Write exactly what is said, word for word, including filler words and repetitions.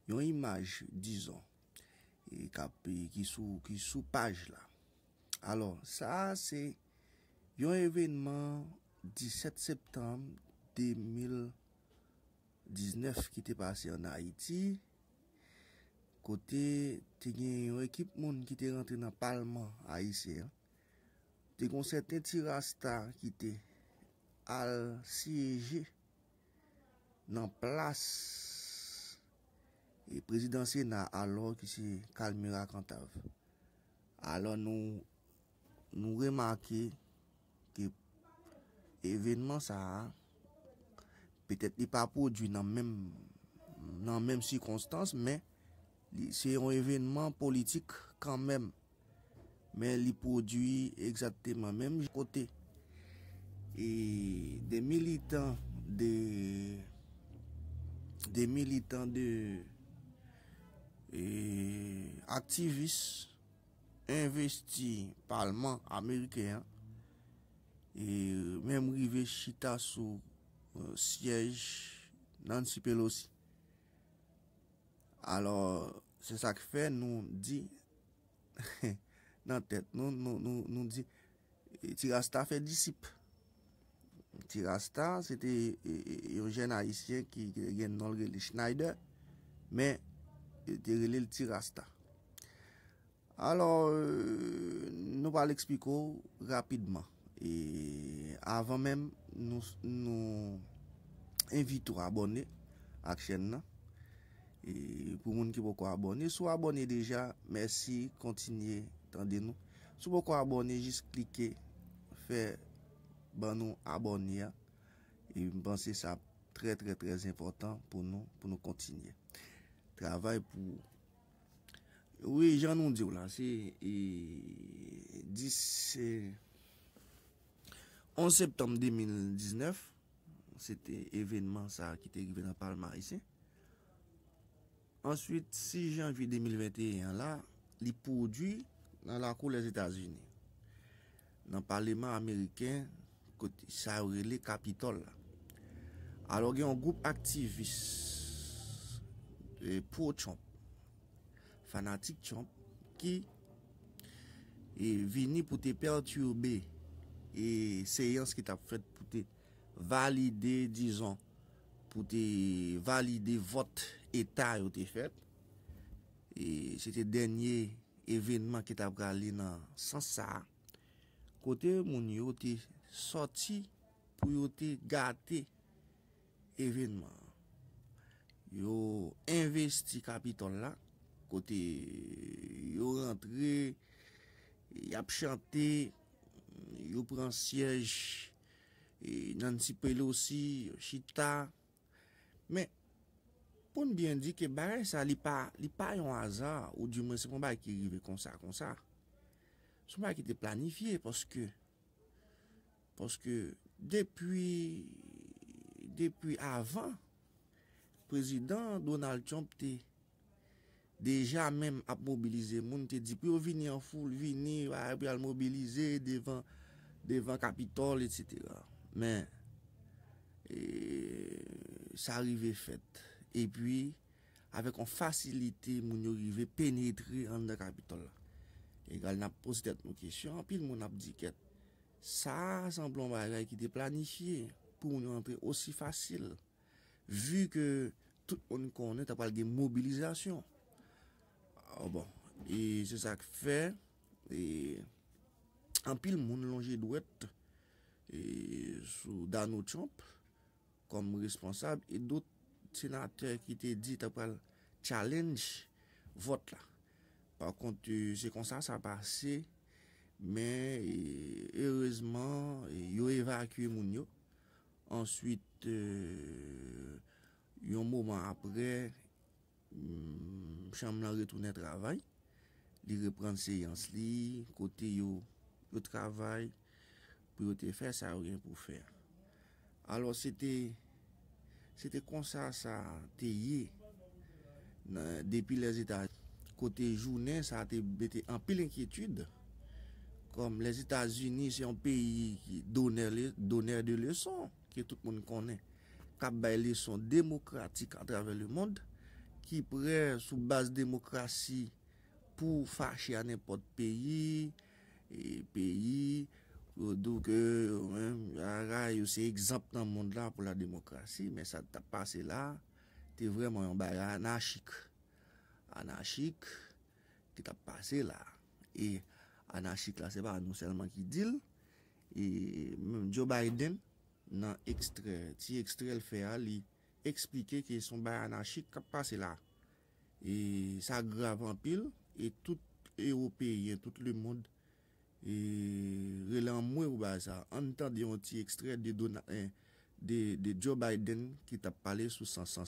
yon imaj, dizon, e k ap, e ki sou, ki sou paj la. Alò, sa a se yon evènman disèt septanm de mil diznèf ki te pase ann Ayiti, kote te gen yon ekip moun ki te rantre nan palman ayisyen an. Te gen yon sèten ti rasta ki te al siyeje nan plas, e, prezidan Sena alò ki se Calmera Cantave. Alò nou, nou remake ke evènman sa a, petèt li pa pwodui nan menm, nan menm sikonstans, men li, se yon evènman politik kanmenm. Men li pwodui egzakteman menm kote. E de militan de, de militan de, e aktivis envesti palman ameriken an, e menm rive chita sou, e, syèj Nancy Pelosi. Alò, se sa k fè nou di nan tèt nou, nou, nou, nou di, e, Ti Rasta fè disip. Ti Rasta, se te, e, e, yon jèn ayisyen ki, ki te gen non l rele Schneider, men, e, te rele l Ti Rasta. Alò, e, nou pral eksplike w rapidman. E avan menm, nou, nou envite w abòne ak chèn nan. E pou moun ki poko abòne, si w abòne deja, mèsi, kontinye tande nou. Si w poko abòne, jis klike, fè, ban nou abòne a. E m panse sa trè, trè, trè enpòtan pou nou, pou nou kontinye travay pou, wi, jan nou di w la, se, e, dis, e, onz septanm de mil diznèf, se te evènman sa a ki te rive nan Palman Ayisyen. Answit, sis janvye de mil venteyen an la, li pwodui nan lakou Lèzetazini, nan paleman ameriken, kote sa yo rele Kapitòl la. Alò, gen yon gwoup aktivis, e, pro-Trump, fanatik Trump, ki, e, vini pou te pètibe, e, seyans ki t ap fèt pou te valide, dizon, pou te valide vòt eta yo te fèt. E se te dènye evènman ki ta prale nan sans sa a, kote moun yo te sòti pou yo te gate evènman an. Yo envesti Kapitòl la, kote yo rantre, y ap chante, yo pran syèj, e, Nancy Pelosi, yo chita. Men, pou n byen di ke bagay sa, li pa, li pa yon aza, oudimwen se pa yon bagay ki rive konsa, konsa. Se yon bagay ki te planifye, paske, paske depi, depi avan, prezidan Donald Trump te deja menm ap mobilize moun, te di pou yo vini an foul, vini, bagay pou y al mobilize devan, devan Kapitòl, etsetera. Men, e, sa rive fèt. Epi, avèk yon fasilite, moun yo rive penetre anndan Kapitòl la. Egal, n ap poze tèt nou kesyon, anpil moun ap di kèt, sa a sanble yon bagay ki te planifye pou moun yo antre osi fasil, vi ke tout moun konnen ta pral gen mobilizasyon. Ah, bon, e se sa k fè, e, anpil moun lonje dwèt, e, sou Donald Trump kòm responsab, e dòt senatè ki te di ta pral challenge vòt la. Pa kont, e, se konsa sa pase, men, e, erezman, e, yo evakye moun yo. Answit, e, yon moman apre, mm, chanm lan retounen travay. Li reprann seyans li, kote yo, yo travay pou yo te fè sa yo gen pou fè a. Alò, se te, se te konsa sa te ye nan, depi Lèzetazini, kote jounen sa te mete anpil enkyetid, kòm Lèzetazini se yon peyi ki donè le-, donè de leson, ke tout moun konnen, k ap bay leson demokratik atravè lemonn, ki prè sou baz demokrasi pou fache a nenpòt peyi, e peyi, yo di w ke yo menm, yo se egzanp nan mond la pou la demokrasi, men sa k t ap pase la, te vrèman yon bagay anachik. Anachik ki t ap pase la. E anachik la, se pa nou sèlman ki di l. E menm Joe Biden, nan ekstrè, ti ekstrè l fè a, li eksplike ke se yon bagay anachik k ap pase la. E sa grav anpil, e tout Ewopeyen, tout lemonn, e rele anmwe pou bagay sa. Ann tande yon ti ekstrè de, Dona- eh, de, de Joe Biden ki t ap pale sou sans